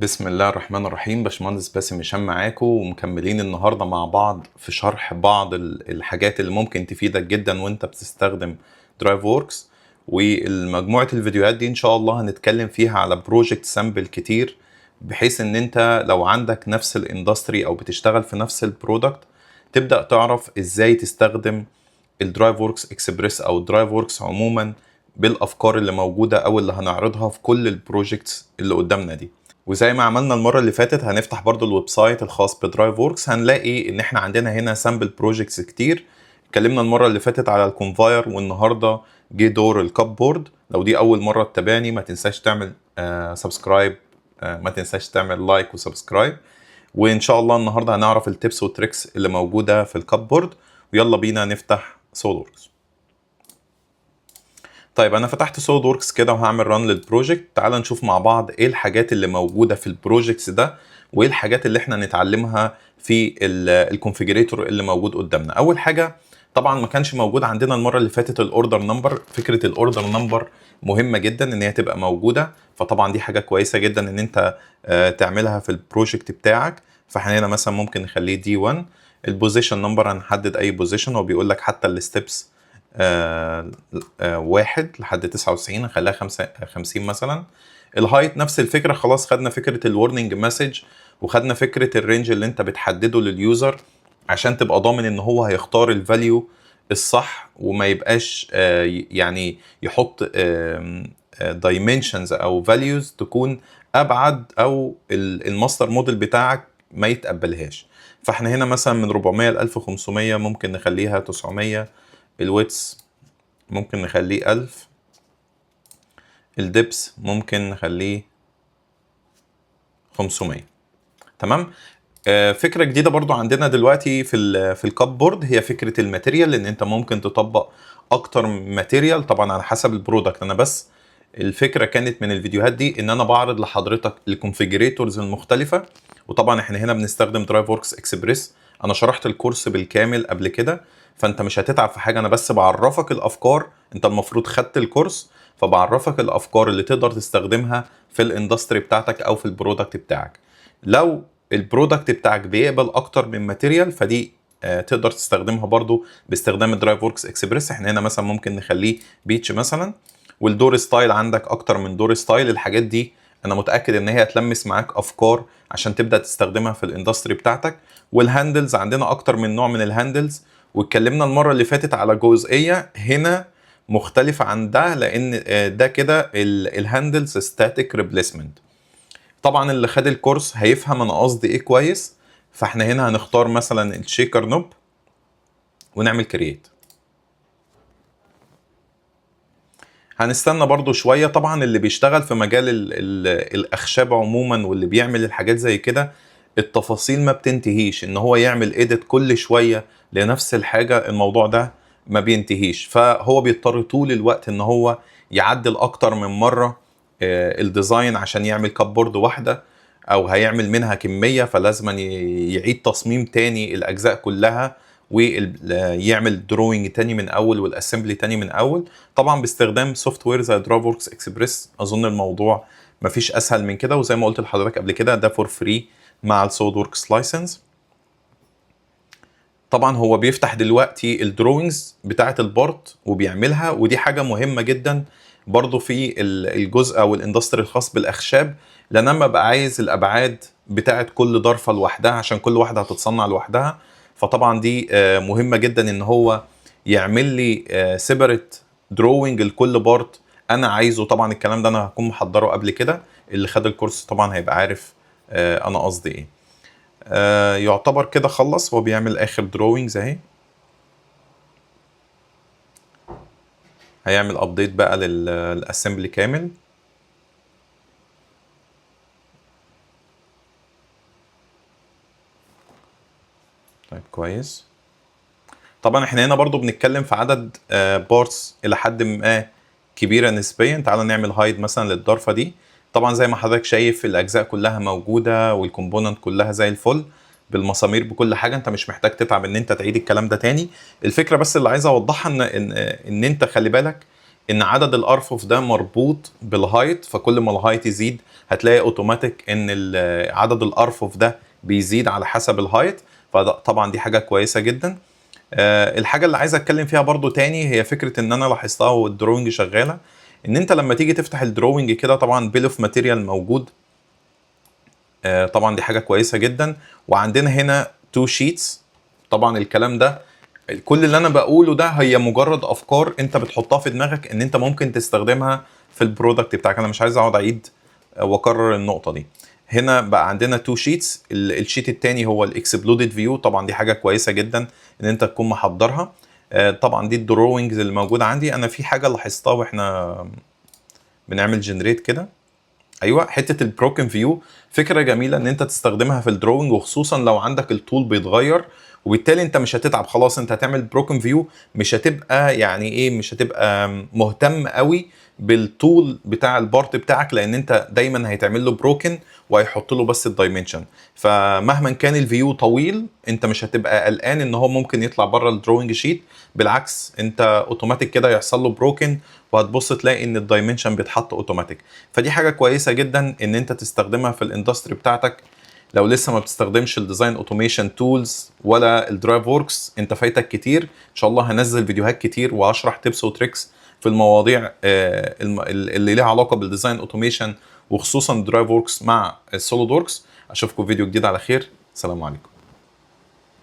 بسم الله الرحمن الرحيم. باشمهندس باسم هشام معاكم، ومكملين النهارده مع بعض في شرح بعض الحاجات اللي ممكن تفيدك جدا وانت بتستخدم DriveWorks. والمجموعة الفيديوهات دي ان شاء الله هنتكلم فيها على project sample كتير، بحيث ان انت لو عندك نفس ال industry او بتشتغل في نفس ال product تبدأ تعرف ازاي تستخدم ال DriveWorks Express او ال DriveWorks عموما بالافكار اللي موجودة او اللي هنعرضها في كل ال projects اللي قدامنا دي. وزي ما عملنا المرة اللي فاتت هنفتح برضو ال website الخاص ب DriveWorks، هنلاقي ان احنا عندنا هنا sample projects كتير. اتكلمنا المرة اللي فاتت على ال conveyor، والنهارده جه دور ال cupboard. لو دي اول مرة تتابعني ما تنساش تعمل subscribe، ما تنساش تعمل like و subscribe. وان شاء الله النهارده هنعرف ال tips وال tricks اللي موجودة في ال cupboard. ويلا بينا نفتح SolidWorks. طيب انا فتحت SolidWorks كده وهعمل run لل project. تعال نشوف مع بعض ايه الحاجات اللي موجودة في ال projects ده، وايه الحاجات اللي احنا نتعلمها في ال configurator اللي موجود قدامنا. اول حاجة طبعا ما كانش موجود عندنا المرة اللي فاتت ال order number. فكرة ال order number مهمة جدا ان هي تبقى موجودة، فطبعا دي حاجة كويسة جدا ان انت تعملها في ال project بتاعك. فاحنا هنا مثلا ممكن نخليه D 1. ال position number هنحدد اي position، هو بيقول لك حتى ال steps 1 لحد 99، نخليها 50 مثلا. ال height نفس الفكرة، خلاص خدنا فكرة ال warning message وخدنا فكرة ال range اللي انت بتحدده لل user عشان تبقى ضامن ان هو هيختار ال value الصح وما يبقاش يعني يحط dimensions او values تكون ابعد او ال master model بتاعك ما يتقبلهاش. فاحنا هنا مثلا من 400 ل 1500 ممكن نخليها 900، ال width ممكن نخليه 1000، ال depth ممكن نخليه 500. تمام. فكرة جديدة برضو عندنا دلوقتي في ال cupboard هي فكرة ال material، ان انت ممكن تطبق اكتر من material طبعا على حسب ال product. انا بس الفكرة كانت من الفيديوهات دي ان انا بعرض لحضرتك ال configurators المختلفة، وطبعا احنا هنا بنستخدم DriveWorks Express. انا شرحت ال course بالكامل قبل كده، فانت مش هتتعب في حاجة، انا بس بعرفك الافكار. انت المفروض خدت ال course، فبعرفك الافكار اللي تقدر تستخدمها في ال industry بتاعتك او في ال product بتاعك. لو ال product بتاعك بيقبل اكتر من material فدي تقدر تستخدمها برضو باستخدام ال DriveWorks Express. احنا هنا مثلا ممكن نخليه beech مثلا. وال door style عندك اكتر من door style. الحاجات دي انا متاكد ان هي هتلمس معاك افكار عشان تبدا تستخدمها في ال industry بتاعتك. وال handles عندنا اكتر من نوع من ال handles، واتكلمنا المرة اللي فاتت على جزئية هنا مختلفة عن ده، لان ده كده ال handles static replacement. طبعا اللي خد ال course هيفهم انا قصدي ايه كويس. فاحنا هنا هنختار مثلا ال shaker knob ونعمل create. هنستنى برضو شوية. طبعا اللي بيشتغل في مجال الأخشاب عموما واللي بيعمل الحاجات زي كده التفاصيل ما بتنتهيش، ان هو يعمل edit كل شوية لنفس الحاجة، الموضوع ده ما بينتهيش، فهو بيضطر طول الوقت ان هو يعدل اكتر من مرة ال design عشان يعمل cupboard واحدة او هيعمل منها كمية، فلازم يعيد تصميم تاني الاجزاء كلها ويعمل drawing تاني من اول وال assembly تاني من اول. طبعا باستخدام software زي DriveWorks Express اظن الموضوع مفيش اسهل من كده. وزي ما قلت لحضرتك قبل كده ده for free مع ال SolidWorks license. طبعا هو بيفتح دلوقتي ال drawings بتاعه ال part وبيعملها، ودي حاجة مهمة جدا برضو في الجزء او ال industry الخاص بالاخشاب، لان انا ببقى عايز الابعاد بتاعه كل ضرفه لوحدها عشان كل واحدة هتتصنع لوحدها. فطبعا دي مهمة جدا ان هو يعمل لي separate drawing لكل part انا عايزه. طبعا الكلام ده انا هكون محضرة قبل كده، اللي خد ال course طبعا هيبقى عارف انا قصدي ايه. يعتبر كده خلص، هو بيعمل اخر drawings اهي. هيعمل update بقى لل assembly كامل. طيب كويس. طبعا احنا هنا برضو بنتكلم في عدد parts الى حد ما كبيرة نسبيا. تعالى نعمل hide مثلا للضرفه دي. طبعا زي ما حضرتك شايف الاجزاء كلها موجودة وال component كلها زي الفل بالمسامير بكل حاجة، انت مش محتاج تتعب ان انت تعيد الكلام ده تاني. الفكرة بس اللي عايز اوضحها ان انت خلي بالك ان عدد الارفف ده مربوط بال height، فكل ما ال height يزيد هتلاقي اوتوماتيك ان عدد الارفف ده بيزيد على حسب ال height، فطبعا دي حاجة كويسة جدا. الحاجة اللي عايز اتكلم فيها برضو تاني هي فكرة ان انا لاحظتها وال drawing شغاله، ان انت لما تيجي تفتح ال drawing كده، طبعا bill of material موجود، طبعا دي حاجة كويسة جدا. وعندنا هنا two sheets. طبعا الكلام ده، كل اللي انا بقوله ده هي مجرد افكار انت بتحطها في دماغك ان انت ممكن تستخدمها في ال product بتاعك. انا مش عايز اقعد اعيد واكرر النقطة دي. هنا بقى عندنا two sheets، ال sheet الثاني هو ال exploded view، طبعا دي حاجة كويسة جدا ان انت تكون محضرها. طبعا دي ال drawings اللي موجودة عندي. انا في حاجة لاحظتها واحنا بنعمل generate كده، ايوه، حتة ال broken view، فكرة جميلة ان انت تستخدمها في ال drawing، وخصوصا لو عندك الطول بيتغير، وبالتالي انت مش هتتعب، خلاص انت هتعمل broken view، مش هتبقى يعني ايه، مش هتبقى مهتم قوي بالطول بتاع ال part بتاعك، لان انت دايما هيتعمل له broken وهيحط له بس ال dimension. فمهما كان ال view طويل انت مش هتبقى قلقان ان هو ممكن يطلع بره ال drawing sheet، بالعكس انت اوتوماتيك كده يحصل له broken وهتبص تلاقي ان ال dimension بيتحط اوتوماتيك. فدي حاجة كويسة جدا ان انت تستخدمها في ال industry بتاعتك. لو لسه ما بتستخدمش ال design automation tools ولا ال DriveWorks انت فايتك كتير. ان شاء الله هنزل فيديوهات كتير وهشرح tips و tricks في المواضيع اللي ليها علاقة بال design automation وخصوصا DriveWorks مع ال SolidWorks. اشوفكم في فيديو جديد على خير، سلام عليكم.